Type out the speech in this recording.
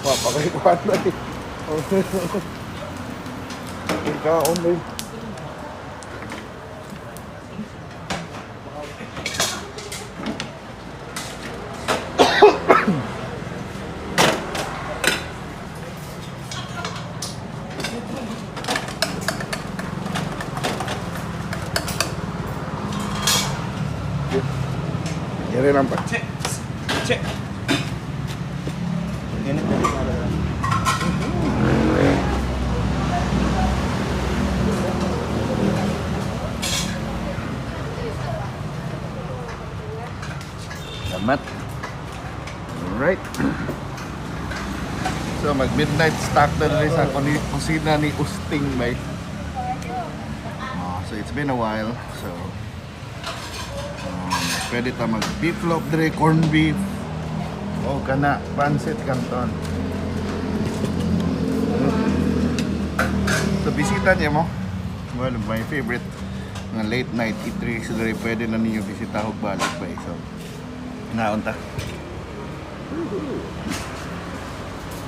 Wa pa kay kuan ba eh. Ikaw ba? Dire lang pa. Check. Check. Init na rin. Salamat. Alright. So mag midnight stock na rin sa kusina ni Usting bay. Oh, so it's been a while. So pwede ta mag beef loaf dre, corn beef. O kana pancit canton. So bisita niya mo. One of my favorite mga late night eateries dre, pwede na ninyo bisita og balik bay. So naon ta.